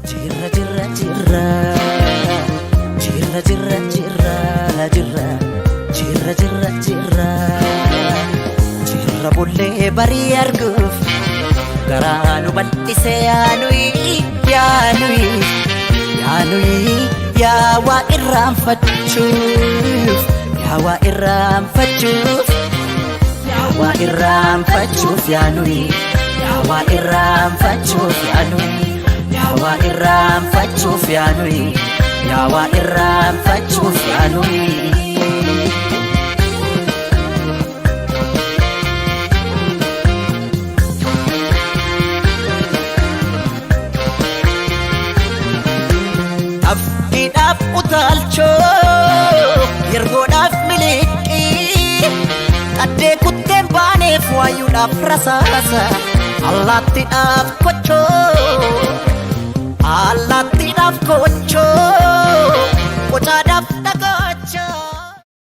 Jirra jirra jirra jirra jirra jirra jirra jirra jirra jirra jirra bullee barii arguuf garaa nu bal'ise yaanuyi yaanuyi yaanuyi yaa waa irraanfachuuf yaa waa irraanfachuuf yaa waa irraanfachuuf yaanuyi yaa waa irraanfachuuf yaanuyi yaa waa irraanfachuuf yaanuyi yaa waa irraanfachuuf yaanuyi. Tafkiidhaaf utaalchoo yergoodhaaf miliqii qaddee kutteen baaneef waayuudhaaf rasaasa allaattiidhaaf kochoo allaattiidhaaf kochoo qocaadhaaf dhagaa.